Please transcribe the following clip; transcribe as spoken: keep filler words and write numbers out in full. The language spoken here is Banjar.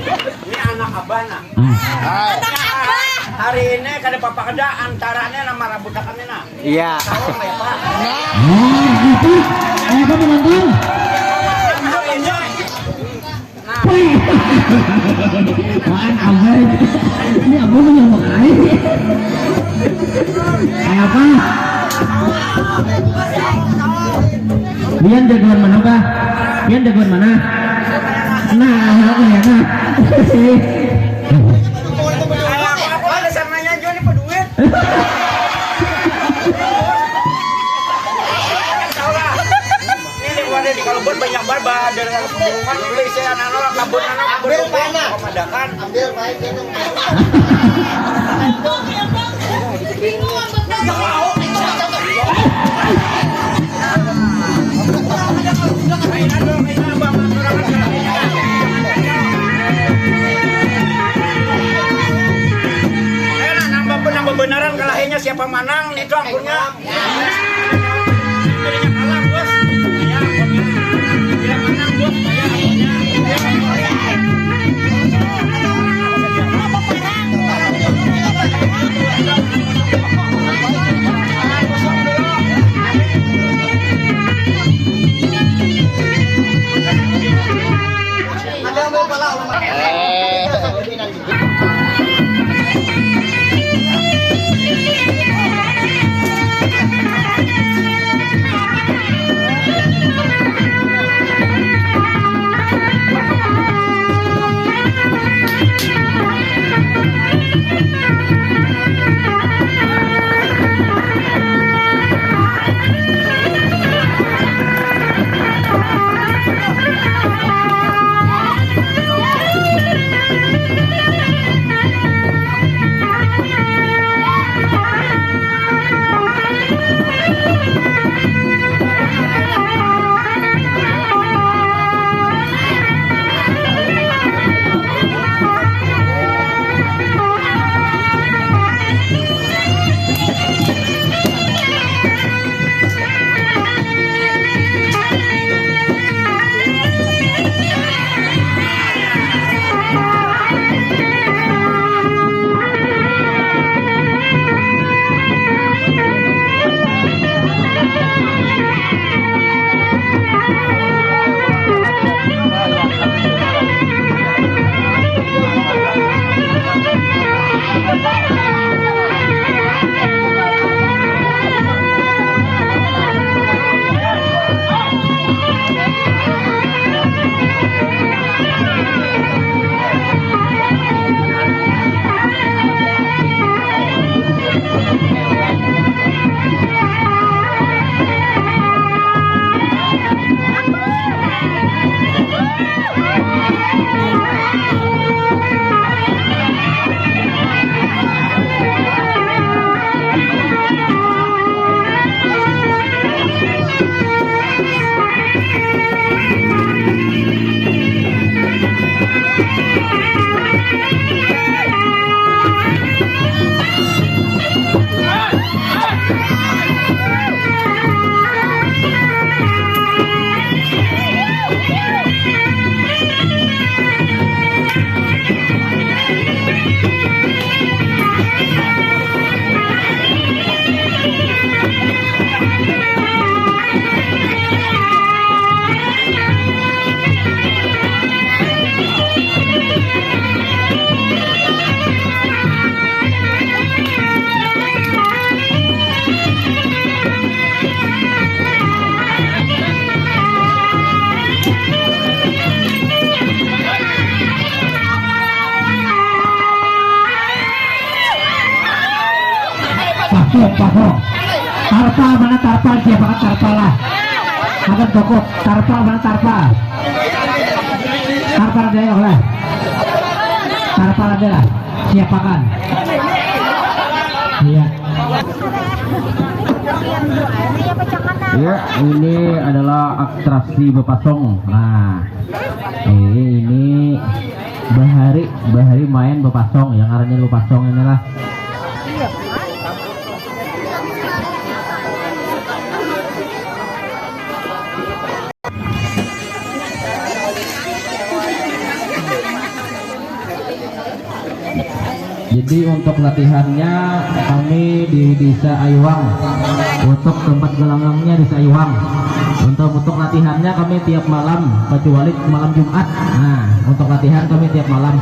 Ini anak abah nah. Hmm. Hari ini kada apa-apa kada antaranya nama rambut kami nah. Iya. Tahu apa ya, Pak? Nah, itu. Kayak apa, penonton? Hari ini. Nah. Wih. Apaan, abah? Ini abah mau nyamuk air. Kayak apa? Pian jagoan mana, Bah? Pian jagoan mana? Nah, aku lihat, nah. Aku, aku ada sananya juga nih, peduit. Tahu lah. Ini buat di kalbun banyak banget, bah. Dari rumah dulu isi anak-anak, kabun anak, kabun. Ambil, ambil, ambil. Pamadangan. Ambil, baik, minum. Ayo, nah, nambah pun, nambah benaran, kalahnya siapa manang, itu ampunnya. Jadinya kalah, Bos. Ya, ampunnya. Bila manang, Bos, ya, ampunnya. Pasung, pasung. Tarpal mana tarpal? Siapa kan tarpal lah? Akan cukup. Tarpal mana tarpal? Tarpal ada ya, oleh. Tarpal ada lah. Siapa kan? Iya. Ya, ini adalah atraksi bepasung. Nah, ini, ini bahari, bahari main bepasung, yang ngarannya bepasung inilah. Jadi untuk latihannya kami di Desa Ayuang. Untuk tempat gelanggangnya Desa Ayuang. Untuk untuk latihannya kami tiap malam, kecuali malam Jumat. Nah, untuk latihan kami tiap malam.